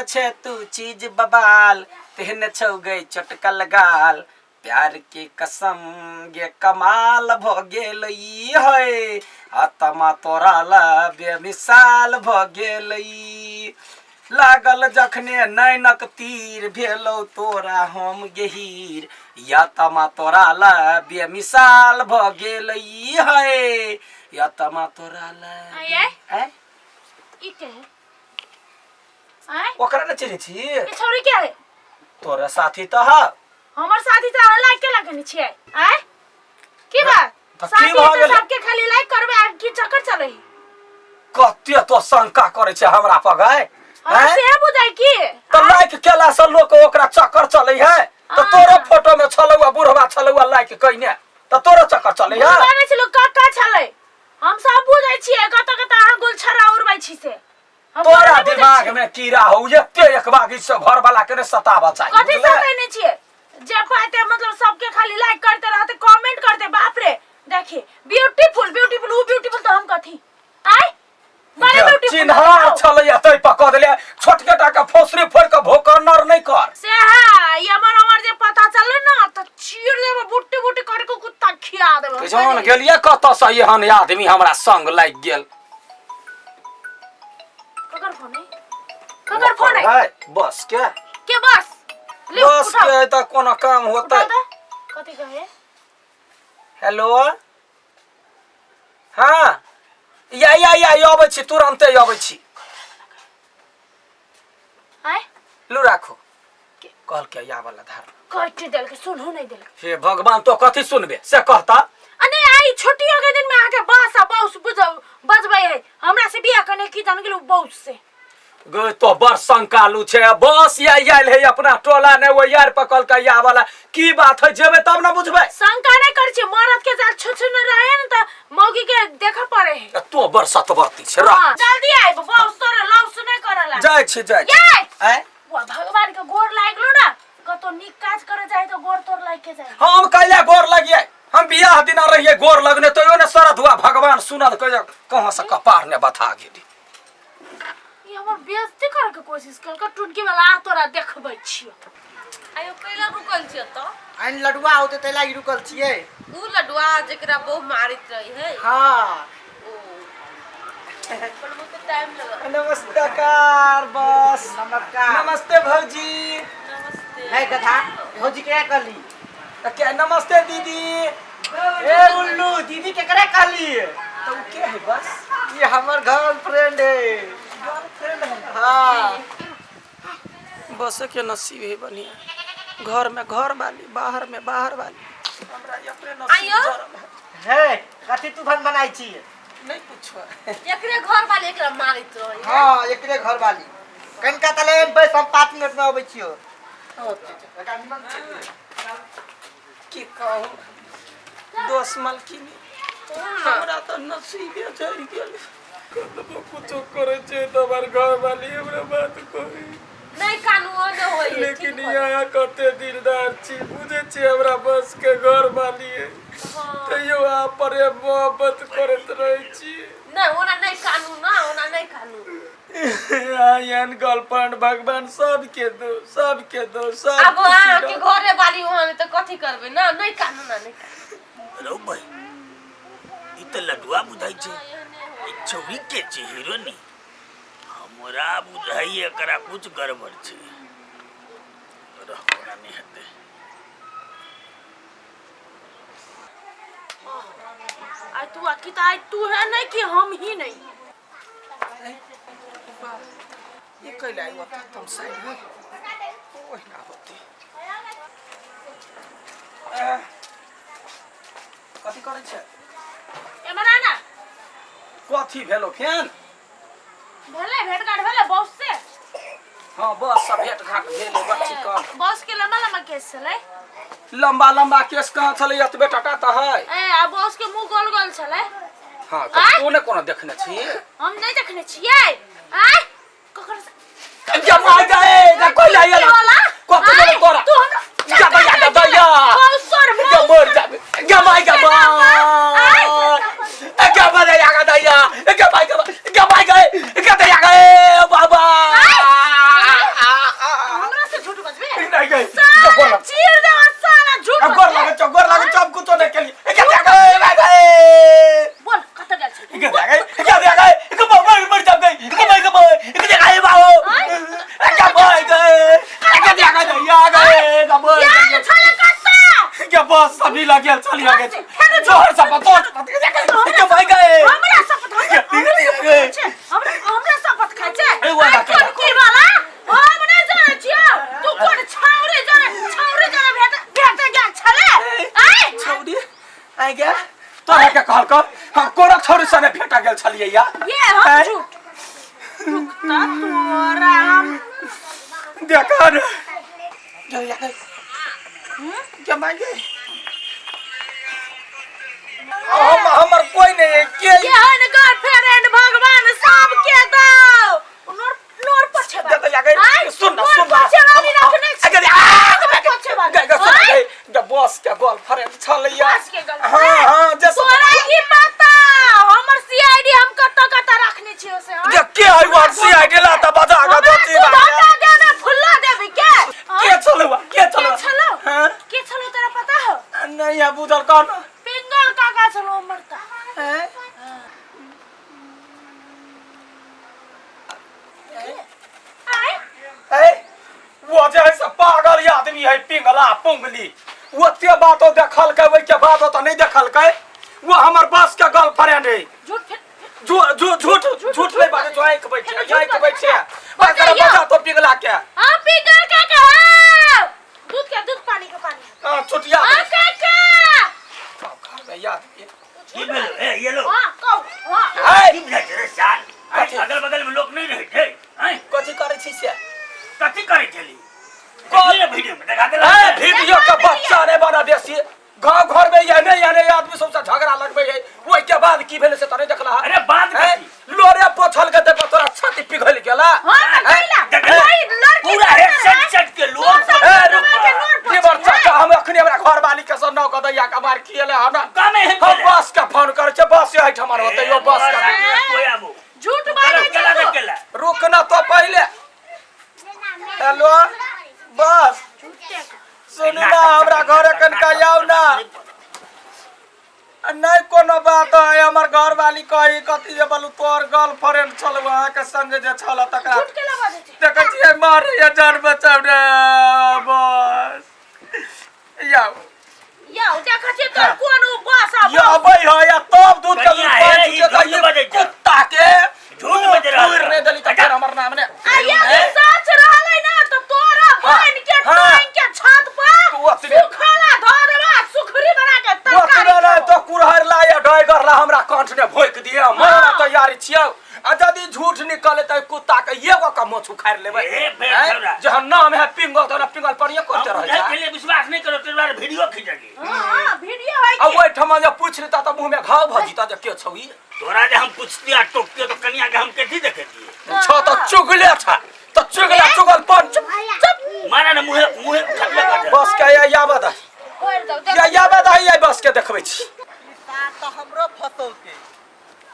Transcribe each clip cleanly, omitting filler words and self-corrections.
जेहने छे तू चीज बबाल, तेहने छौ गई चटकल गाल, प्यार के कसम गे कमाल भ गेलै है, आत्मा तोरा ला बेमिसाल भ गेलै। लागल जखने नैनक तीर, भेलौ तोरा हम गहीर, आत्मा तोरा ला बेमिसाल भ गेलै है, आत्मा तोरा ला। आये? आँय? ई के है? आँय? ओकरा ने चिन्है छी? ई छौरी के है? तोरा साथी तऽ ह। हमर साथी तऽ अहाँ लाइक केला केने छियै? आँय, की बात? तऽ की साथी भऽ तऽ गेलै? सबके खाली लाइक करबै आ की चक्कर चलै है? कते तो शंका करै छै हमरा पर गै? हमरा आँय? से बुझाइ की तऽ लाइक केला से लोक ओकरा चक्कर चलै है? तऽ तोरो फोटो में छलौआ बुढ़वा छलौआ लाइक कइने, तऽ तोरो चक्कर चलै है? बुढ़वा नहि छलै, काका छलै। हम सब बुझै छियै कतऽ कतऽ अहाँ गुलछड़ा उड़बै छी से हम तोरा नहि बुझै दिमाग छियै। में कीड़ा हो एते एक बागी से घर वाला के ने सताबऽ चाही। कथी बुझले? सताइने छियै? जे पाते मतलब सबके खाली लाइक करते रहते, कमेंट करते। बाप रे, देखी ब्यूटीफुल ब्यूटीफुल, ऊ ब्यूटीफुल तो हम कथी आय बड़े ब्यूटीफुल चिन्हार छलैया तै पर कऽ देलियै। छोटके टा के फोसरी फोड़ि कऽ भोकन्नर नहि कर। से है ई हमर हमर जे पता चलले ना त चीर देबो, बुट्टी बुट्टी कर के कुत्ता खिया देबो। जान गेलियै कतऽ से एहन आदमी हमरा संग लागि गेल। ककर फोन है? ककर फोन है? है बस के। के बस? ले बस उठाओ। के तऽ कोनो काम होतै? उठाओ तऽ। कथी कहे? हेलो, हाँ, या या या, अबै छी, तुरन्ते अबै छी। आय? लू राखू। कहलकै या वाला धार काटि देलकै, सुनहो नहि देलकै। हे भगवान, तो कथी सुनबे से कहता। आ नहि, आई छुट्टियो के दिन में अहाँके बास आ बौस बुझौ बजबै है। हमरा से बियाह कने की जान गेलौ बौस से। गो तो बड़ शंकालु छै। बस या आयल है अपना टोला ने, ओ यार पकड़ के या वाला की बात है, जेबे तब ना बुझबे। शंका नहीं कर छी, मरद के साथ छुछु न रहे न त मौगी के देखे पड़े है। तो बड़ सतवर्ती छै रह। हाँ, जल्दी आइब, बौस तोरे लौस नहीं करला। जाइ छी, जाइ छी। ये आँय? वा भगवान के गोर लागलो ना, कतो नीक काज करे जाय तो गोर तोर लाग के जाय। हम कैला गोर लगिए? हम बियाह दिना रहिए गोर लगने, तैयो ने शरद हुआ भगवान सुनल कहियो कहाँ से कपार ने बथा गेली। ई हमर बेइज्जती करे के कोशिश केलकै टुनकी वाला। आ तोरा देखबै छियो। आयो, कैला रुकल छियै तऽ? आइन लडुआ होते तै लागि रुकल छियै। उ लडुआ जेकरा बहु मारैत रही है? हाँ। ओ पर बहुते टाइम लगल। नमस्कार बस। नमस्कार। नमस्ते भौजी। नमस्ते। नहीं गधा, भौजी के कहली? तऽ के? नमस्ते दीदी। ए उल्लू, दीदी केकरा कहली? तऽ उ के है बस? ये हमर गर्लफ्रेंड है। गर्लफ्रेंड है? हाँ। बस के नसीब है बढ़िया, घर में घर वाली, बाहर में बाहर वाली। हमरा अपने नसीब आइयो। जरल है। हे, कथी तूफान बनाई छी? नहीं पूछो। एकरे घर वाले एकरा मारैत रही है? हाँ, एकरे घर वाली। कनिका तले बस, हम 5 मिनट में अबै छियो। की कहू दोस्त मलकिनी, हमरा तऽ नसीबे झड़ि गेल। कतबो कुछो करै छै तऽ हमर घर वाली हमरा बात कहै। नहीं कानू, ओ नहि होइ है। लेकिन ठीक। यहाँ कते दिलदार छी, बुझै छी हमरा बस के घर वाली है, तैयो अहाँ प्रेम मोहब्बत करैत रहै छी। नहीं, ओना नहीं कानू ना, ओना नहीं कानू। एहन गर्लफ्रेंड भगवान सबके दो, सबके दो, सब आब खुशी अहाँके रहो। घरे वाली ओहन तऽ कथी करबै ना? नहीं कानू ना, नहीं कानू। रौ भाई, ई तऽ लडुआ बुझाइ छै। ई छौरी के छै हीरोनी? हमरा बुझाइ एकरा कुछ गड़बड़ छै। रह, ओना नहि हेतै। आइ तू आ की तऽ आइ तू है नहीं कि हम ही नहीं। ई कैला आई ओतऽ तमसाइल है? ओहिना होतै। कथी करै छै? एमहर आ ना। कथी भेलो फेन? भेलै भेट घाट भेलै बॉस से? हाँ, बस सब भेट घाट भेलै बच्ची कम। बॉस के लम्बा लम्बा केस छलै? लम्बा लम्बा केस कहाँ छलै, एतबे टटा तऽ है। ए आ बॉस के मुंह गोल गोल छलै? हाँ, तऽ आँय? तू ने कोनो देखने छी? हम नहीं देखने छियै। आय ककर से जब आ जाए जा कोई आई ना वाला? कथी आय, भेलै तोरा? तू हमरा जा भैया, जा भैया। Boss sir. जा मर जा, जा माय जा आय। जा मर जा गा दैया, जा माय जा, जा माय गए, जा दैया गए बाबा। झूठ गोर बजै? लागे छौ, गोर लागे छौ, हम कुछो नहि केलियै। ए, के दे गए, भाई गए। बोल कतऽ गेल छली? के दे गए, के दे गए, के मर मर जाब गई, के मर गए, के दे गए बाबू। ए, के मर गए, ए, के दे गए, या गए, के मर यार गए। छले कतऽ? के बस सभी लगे चली गए। फेरो जोर से पतो के मर गए। हमरा शपथ हमरा हमरा शपथ खाइ छै हमरा हमरा शपथ खाइ छै ए, वाला आइ कोन की वाला हम नहि जानै छियौ तू कोन छाउरे जाने छाउरे जाने भेट भेट गेल छले आइ छौरी आइ गे तोरा के कहलको हम कोना छौरी सने भेटा गेल छलियै या ये हम आँय? झूठ रुकता तोरा हम देखा रे के मांगे हम हमर कोई नहीं है के केहन गर्लफ्रेंड भगवान सबके दो नोर नोर पोछे दे दे आगे सुन ना सुन ना पोछे वाली रखने छी आगे आ नोर पोछे वाली गे गे सुन गे गे बॉस के गर्लफ्रेंड छलैया बॉस के गर्लफ्रेंड? हां हां जे तोरा की पता हमर सीआईडी हम कत कत रखने छियो से हाँ? जे के है वो सीआईडी ला त बजा के हमरा दोती तू धोखा देबे फुल्ला देबी के हाँ? के छलुआ के के छलुआ छलो हां के छलो तोरा पता हो नहीं है बुझल कौन पिंगल काका छलो हमर ता हैं आय ए वो जे है से पागल आदमी है पिंगला पुंगली ओते बातो देखलकै ओहिके बादो तऽ नहि देखलकै वो हमर बस के गर्लफ्रेंड है झूठ फिर झूठ झूठ झूठ झूठ नहीं बाजे जो आंख बैठे झूठ आंख बैठे बाजे बकरा यौ। बजा तो पिघला के हाँ पिंगल काका हाँ दूध के दूध पानी के पानी हां चुटिया हाँ काका घर में याद की भेल ए ये लो हाँ कहू हाँ ए की बुझाइ छै रे साल आँय, कथी? अगल बगल में लोक नहीं रहै छै आँय, कथी करै छी से कथी करै छली कौन? देखली ने वीडियो में देखा देला ए वीडियो के बच्चा नहीं बना बेसी गांव घर में एहने एहने आदमी सबसे झगड़ा लगबै है ओहि के बाद की भेलै से त नहीं देखला अरे बात ए, कथी लोरे पोछल के देखो तोरा छाती पिघल गेला हाँ तो कैला देखली? वही लड़की पूरा सुंदर हेड है। सेट सेट के लोग तोर ए, सब रुक के नोर पोछे देवर है। चाचा हम अखनी हमरा घर वाली के सन्ना के दैया के मार खियले हन कमे है हम बस के फोन करै छै बस एहिठाम होतै यो बस के कोई आबो झूठ बाजै केला छै देख तू। केला रुक ना तो पहिले हेलो बस सुनू ना हमरा घरे कनिका आउ ना आ नहीं कोनो बात है हमर घर वाली कही कथी जे बोलू तोर गर्लफ्रेंड छल अहाँके संगे जे छल तकरा झूठ केला बाजै छै देखै छियै मारे या जान बचाउ रे बस यौ यौ देखै छियै तोर कोन उ बस आ यो अबै है या तब दूध के कनिया दूध हे, पानि ई छुटे झूठ तऽ बजै ई छै। कुत्ता के झूठ बजै रहल थूर नहि देली तऽ फेर हमर नाम ने आ यदि सच रहलै ना तऽ तोरा बहन के हाँ। टांग के छत पर तू ओतबे- सुखला धऽ देबा सुखरी बना के तरकारी ओतबे नहि खाओ। तऽ कुरहरि ला या डॉयगर ला हमरा कंठ ने भोकि दिअ मरऽ तैयारी छियौ आ यदि झूठ निकले तऽ कुत्ता के एगो के मोछ उखाड़ि लेबै ए, फेर हैं? छौड़ा। जहन नाम है पिंगल तऽ पिंगल पर ये करते हम रहै बुझाइ छै छलियै विश्वास नहि करो ताहि दुआरे वीडियो खींचलियै हाँ हाँ वीडियो है आ की ओहिठाम जे पूछि लेता तऽ मुँह में घाव भऽ जेता जे के छौ ई तोरा जे हम पूछतियै आ टोकतियै तऽ कनिया के हम कथी देखेतियै छौ तऽ चुगले छ तऽ चुगला चुगल पन चुप मारा ने मुँहे मुँहे खतमे कर दे। बस के या याबद है छोड़ि दौ या याबद है या बस के देखबै छी तार तऽ हमरो फसौते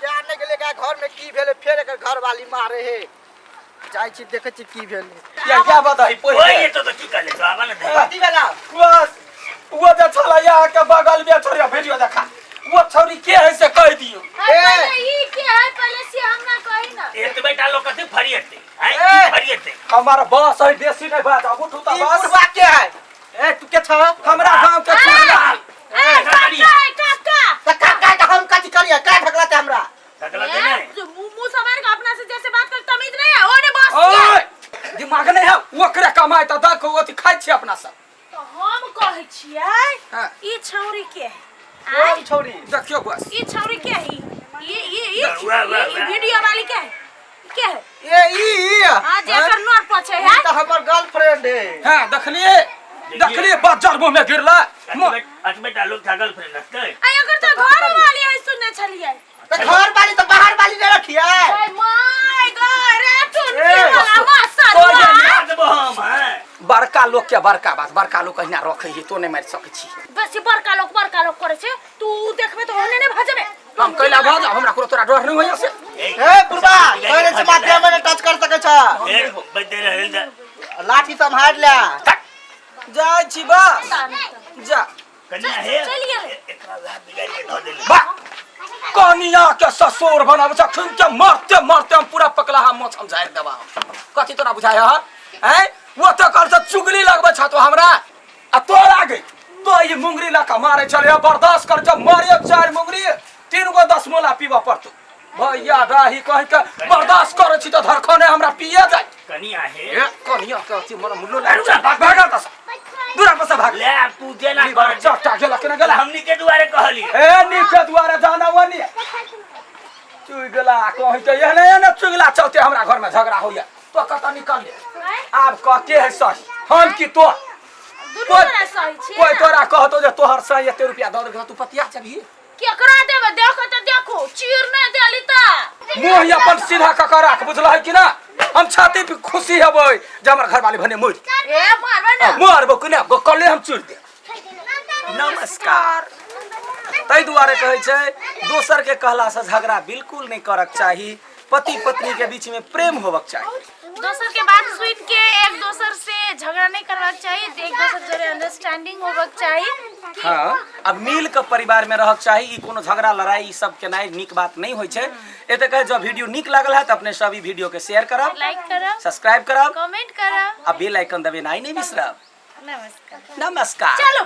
क्या नहि गेलै एकरा घरमे की भेलै फेर एकर घरवाली मारे हे जाइ छी देखै छी की भेलै या याबद है ओहि पहिले जेतौ तऽ की करले तो आबा ने दे। कथी भेला बस वो जे छला यहाँ के बगल में छोड़िया वीडियो देखा वो छौरी के है से कह दियो है, पहिले ई के है पहिले से हमरा कही ना एतबे टा लोग कथी फरियते आँय, ए! की फरियते हमार बस है बेसी नहीं बात अब उठू त ई बस बुढ़वा के है ए तू के छ हमरा गांव के चुगला ए काका ए काका त का का का हम कथी करिए का ढकलाते हमरा ढकला ए, दे ने जो मुंह मुंह संभाल के अपना से जैसे बात कर तमीज नहीं है ओने बस ओए दिमाग नहीं है ओकरे कमाई त देखो अथी खाइ छी अपना सब तो हम कहै छियै हाँ। ई छौरी के है आय कोन छौरी देखियो बस ई छौरी के है ई ई ई वाह, वाह, ई वाह। वीडियो वाली के है के है ए ई ई हां जेकर नोट पछे है ई त हमर गर्लफ्रेंड है हां देखलिए देखलिए बज्जर मुंह में गिरला अतबे अतबे टा लोग था गर्लफ्रेंड रखते आ एकर तो घर वाली है सुनने छलियै त घर वाली त बाहर वाली नहीं रखिए ओय my God रे टुनकी ए, वाला मासा तो ये मार देबो हम हैं बड़का लोग के बड़का बात बड़का लोग कहिना रखे है तो नहीं मारि सकै छी बेसी बड़का लोक करै छै तू देखबे तऽ ओहने नहि भऽ जेबे हम कैला भऽ जाब हमरा कोनो तोरा डर नहीं होइया से ए बुढ़बा कहले से माध्यम में टच कर सकै छ फेर बजते रहल जा लाठी सम्हार ले जाइ छी बस जा कनिया हे चलि गेलै। एकरा वएह बिगाड़ि के धऽ देली बा कनिया के ससुर बनाबै छ अखन के मरते मरते हम पूरा पकलाहा मोछ हम झाड़ि देबा हम कथी तोरा बुझाय ह हैं वो तो कर से चुगली लगबै छ तो हमरा आ तोरा गई तो ई मुंगरी लऽ कऽ मारै छलै बर्दाश्त कर जब मारे चारि मुंगरी तीन गो दस मोला पीबऽ पड़तौ भैया दाही कहि के बर्दाश्त करै छी तऽ धरखने हमरा पिए जाय कनिया हे ए कनिया के अथी मर मुल्लो लाग भाग भाग एतऽ से दूरा पर से भाग ले आब तू जेना कर चटा गेला केना गेला हमनी के दुआरे कहली ए नीके दुआरे जाना वनी चुगला कहि के एहने एहने चुगला चलते हमरा घर में झगड़ा होइया तो कतऽ निकल ले आब कह के है सही हम की तो दुनू गोरा सही छियै कोई ना। तोरा कहतो जे तोहर सही एते रुपया दऽ देलकै तू पतिया चबही केकरा देबै देखो तऽ देखो चीर नहि देली तऽ मुँह अपन सीधा कऽ कऽ राख बुझल है कि ना हम छाती पे खुशी हेबै जे हमर घरवाली भने मरि ए मारबै ना मारबो कि ना कल्ले हम चुरि देब नमस्कार ताहि दुआरे कहै छै दोसरके कहलासँ झगड़ा बिल्कुल नहि करक चाही पति पत्नीके बीचमे प्रेम होबक चाही दोसर के बात सुन के एक दोसर से झगड़ा नहीं करवाक चाही एक दोसर जोड़े अंडरस्टैंडिंग होबक चाही हाँ अब मिल के परिवार में रहक चाही ई कोनो झगड़ा लड़ाई ई सब केनाइ नीक बात नहीं होइ छै एते कहे जब वीडियो नीक लागल है तऽ अपने सब ई वीडियो के शेयर करब लाइक करब सब्सक्राइब करब कमेंट करब आ बेल आइकन दबेनाइ नहीं बिसरब नमस्कार नमस्कार चलो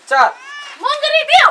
चल मुंगरी दियो।